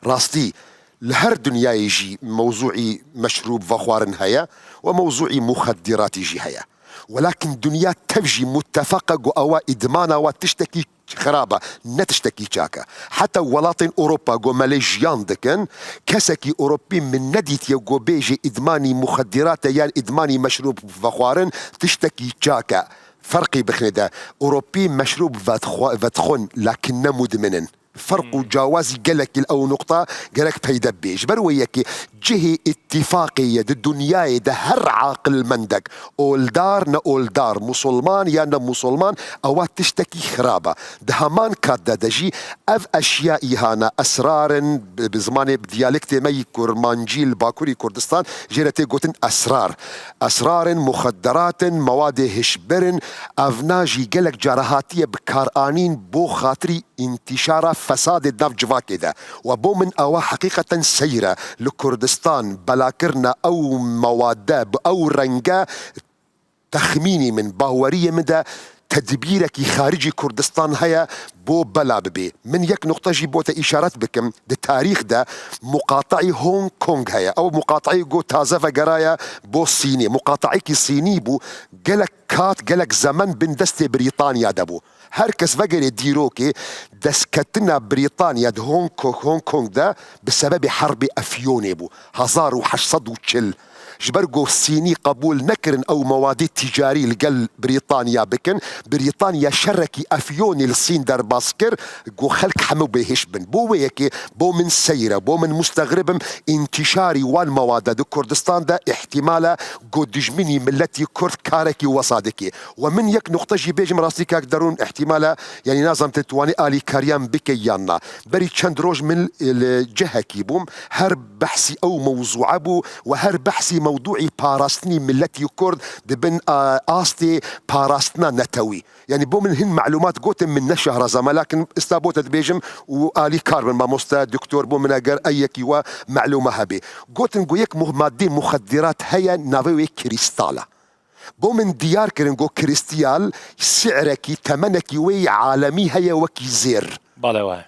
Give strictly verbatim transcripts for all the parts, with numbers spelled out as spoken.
Rastî, li her dinyayê jî mewzûî meşrûb vexwarin heye û mewzûî muxeddiratî jî heye. Welakin dinya tev jî muttefaq e ku ewa îdmana wa tiştekî xirab e, ne tiştekî çak e. Heta welatên Ewropa ku me lê jiyan dikin, kesekî Ewropî min nedîtiye ku bêjê îdmanî muxeddirat e yan îdmanî meşrûb vexwarin tiştekî çak e. Ferqî bixine de, Ewropî meşrûb vedxwe-, vedixwin, lakin ne mudmin in. Ferq û cawazî gelekî li ew nuqta gerek peyde bê. Ji ber wê yekê cihê îtîfaqê ye di dinyayê de her aqilmendek, oldar ne oldar, musulman ya ne musulman, ewa tiştekî xirab e. Di heman kat de de jî ev eşya îhana esrar in, bi, bi zimanê, bi diyalektê me yî kurmancî li Bakurî Kurdistan jê re tê gotin esrar. Esrar in, muxedderat in, mewadê hişbir in, evna jî gelek cara hatiye bikaranîn bo xatirî întîşara fesadê di nav civakê de. We bo min ewa heqîqeten seyr e. Li Kurdistan belakirina ew mewade bi ew renge, texmînî min, baweriyê min de tedbîrekî xaricî Kurdistan heye bo bela bibê. Min yek nuqte jî bo te îşaret bikim. Di tarîx de muqataî Hong Kong heye. Ew muqataî ku taze vegeraye bo Sînê. Muqataîkî Sînî bû, gelek kat, gelek zemen bin destê Brîtanya de bû. Her kes vegerê dîrokê, destketina Brîtanya di Hong Kong, Hong Kong de bi sebebê herbê Efyonê bû, hezar û heşt sed û çil. Ji ber ku Sînî qebûl nekirin ew mewadê ticarî li gel Brîtanya bikin, Brîtanya şerekî Efyonê li Sîn derbas kir, ku xelk hemû bêhiş bin. Bo wê yekê, bo min seyr e, bo min mustexrib im, întîşarî wan mewade di Kurdistan de îhtîmal e ku dijminî miletî Kurd karekî wesa dike. We min yek nuqte jî bêjim, rastî kak Derûn, îhtîmal e, yanî nazam te tuwanî alîkariyan bike yan na. Berî çend roj min li cihekî bûm, her behsî ew mewzûe bû û her behsî mewdûî parastinî miletî Kurd di bin, a, astê parastina netewî. Yanî bo min hin melûmat gotin, min ne şahraza me, lakin ista bo te dibêjim û alîkar bin mamoste, doktor, bo min eger ey yekî we melûme hebe. Gotin ku yek mu-, madde muxeddirat heye, navê wê krîstal e. Bo min diyar kirin ku krîstal sî'rekî, temenekî wê yê alemî heye wekî zêr. Bale, wayê.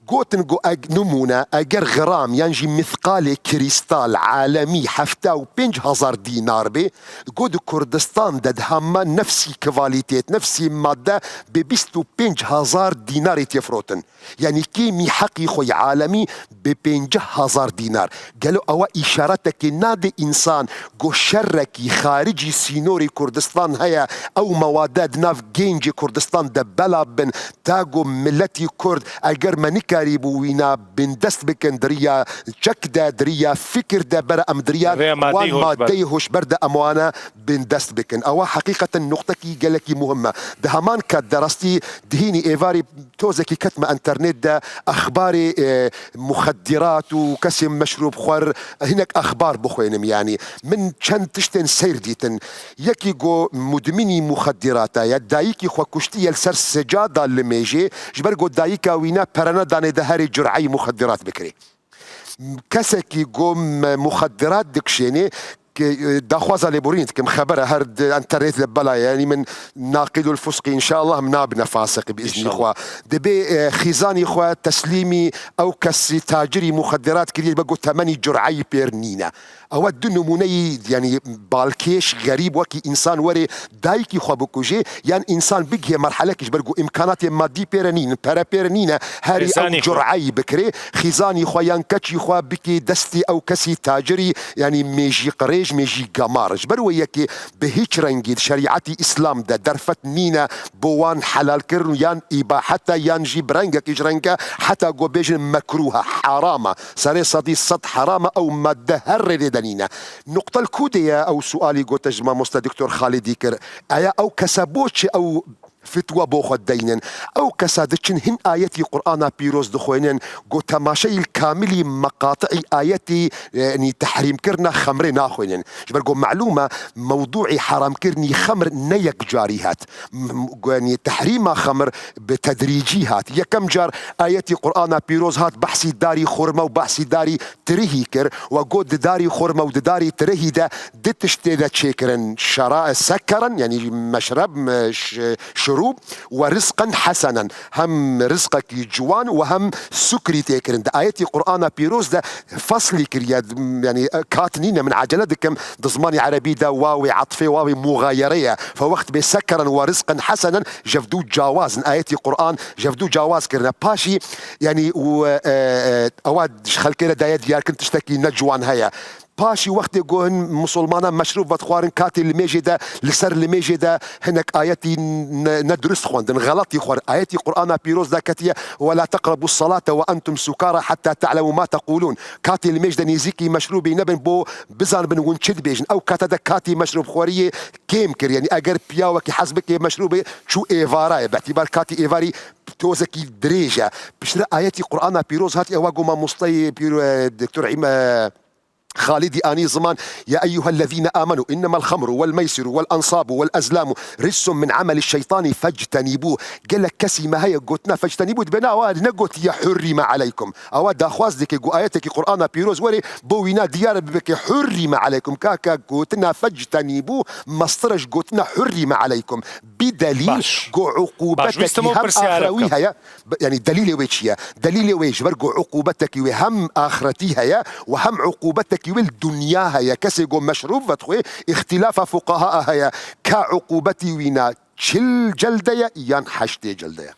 Gotin ku eg-, nimûne, eger gram yan jî mîthqalê krîstal alemî hefta û pênc hezar dînar bê, ku di Kurdistan de di hema nefsî kvalîtêt, nefsî madde bi bîst û pênc hezar dînarê tê firotin. Yanî kêmî heqî xwe yê alemî bi pêncî hezar dînar. Gelo ewa îşaretekê nade însan ku şerekî xaricî sînorê Kurdistan heye, ew mewade di nav gencê Kurdistan de bela bin, ta ku miletî Kurd, eger me nikarîbû wîna bindest bikin di riya çek de, di riya fikir de, bera em di riya Rêya madeyê wan hişber. Madeyê hişber de em wana bindest bikin. Ewa heqîqeten nuqtekî gelekî muhim e. Di heman kat de rastî dihînî êvarî tozekî ketme enternet de exbarê, e, muxeddirat û kesên meşrûbxwer, hinek exbar bixwênim yanî. Min çend tiştên seyr dîtin. Yekî ku mudminî muxeddirata ye, dayikî xwe kuştiye li ser secada limêjê, ji ber ku dayika wî ne pere nedane de herê cureyî muxeddirat bikirê. Kesekî ku me muxeddirat dikişênê, ke, e, daxwaza lêborînê dikim, xebere her di enternet de bela ye. Yanî min naqîdul fusqî, înşallah, min nabine fasiq bi îznî Înşallah. Xwe. Dibê, e, xîzanî xwe teslîmî ew kesî tacirî muxeddirat kiriye, be got temenî cureyî pêr nîne. Ew e du nimûneyî, yanî balkêş, xerîb, wekî însan werê dayikî xwe bikujê, yan însan bigihê merhelekî ji ber ku îmkanatê madî pê re nîn, pere pê re nîne, herî Xêzanî ew xwe. Cureyî bikirê, xîzanî xwe yan keçî xwe bikê destê ew kesî tacirî, yanî mêjî qirêj, mêjî gemar. Ji ber wê yekê bi hîç rengî di şerîetî Îslam de derfet nîne bo wan helalkirin û yan îbahete yan jî bi rengekî ji renge heta ku bêjin mekrûh e, heram e. Serê sedî sed heram e, ew madde her rê lê de nîne. Nuqtel ku de ye, ew sualî gote ji mamoste Doktor Xalidî kir. Eya ew kese bo çi ew fitwa bo xwe deynin? Ew kesa diçin hin ayetî Qur'ana pîroz dixwênin, got temaşeyî li kamilî meqatî ayetî, e, yanî tehrîmkirina xemrê naxwênin. Ji ber ku melûm e, mewdûî heramkirinî xemr ne yekcarî hat. M-, m-, yanî tehrîma xemr bi tedrîcî hat. Yekem car ayetî Qur'ana pîroz hat, behsî darî xurme û behsî darî tirihî kir. We got di darî xurme û di darî tirihî de du tişt tê de çêkirin. Şera-, sekeran, yanî meşreb, me-, ş-, مشروب ورزقا حسنا. Hem rizqekî ciwan û hem sukrî tê kirin. Di ayetî Qur'ana Pîroz de feslî kiriye, yani kat nîne, min acele dikim, di zimanî erebî de wawê etfê, wawê muxayere ye. Fe wext bê sekeren wa rizqan hesenen, ji hev du cawaz in. Ayetî Qur'an ji hev du cawaz kirine. Paşî, yani, û, e, e, ewa ji xelkê re daye diyarkirin tiştekî ne ciwan heye. Paşî wextê ku hin misilmana meşrûb vedixwarin, katê limêjê de, li ser limêjê de hinek ayetî ne, ne durust xwendin, xeletî xwar. Ayetî Qur'ana Pîroz de ketiye, "Ve la teqrebu salate ve entum sukara hatta ta'lemu ma tequlun." Katê limêj de nêzîkî meşrûbê nebin, bo bizanibin hûn çi dibêjin. Ew kate de katî meşrûbxweriyê kêm kir. Yani eger piyawekî hez bike meşrûbê, çû êvarayê. Bi îtîbar katî êvarî tozekî dirêj e. Piştre ayetî Qur'ana Pîroz hatiye, ewa ku mamosteyê pîro, e, Doktor Îme-, Xalidî anî ziman, "Ya eyyuhellezîne amenu, innemel xemru wel meysiru wel ensabu wel ezlamu rijsun min ameli şeytanî fectenîbû." Gelek kesî me heye gotina fectenîbû dibe, na, ewa negotiye hurrîme aleykum. Ewa daxwaz dike ku ayetekî Qur'ana Pîroz were, bo wîna diyar bike hurrîme aleykum. Ka, ka gotina fectenîbû mestir e ji gotina hurrîme aleykum. Bi delîl Baş. ku Baş, wîstim ew uqubetekî hem pirsyarê axrewî bikim. heye. Bi-, yani delîlê wê çi ye? Delîlê wê ji ber ku uqubetekî wê hem axretî heye û hem uqubetekî wê li dinya heye. Kesê ku meşrûb vedixwe, îxtîlafa fuqaha heye. Ka uqubetî wîna çil celde ye yan heştê celde ye?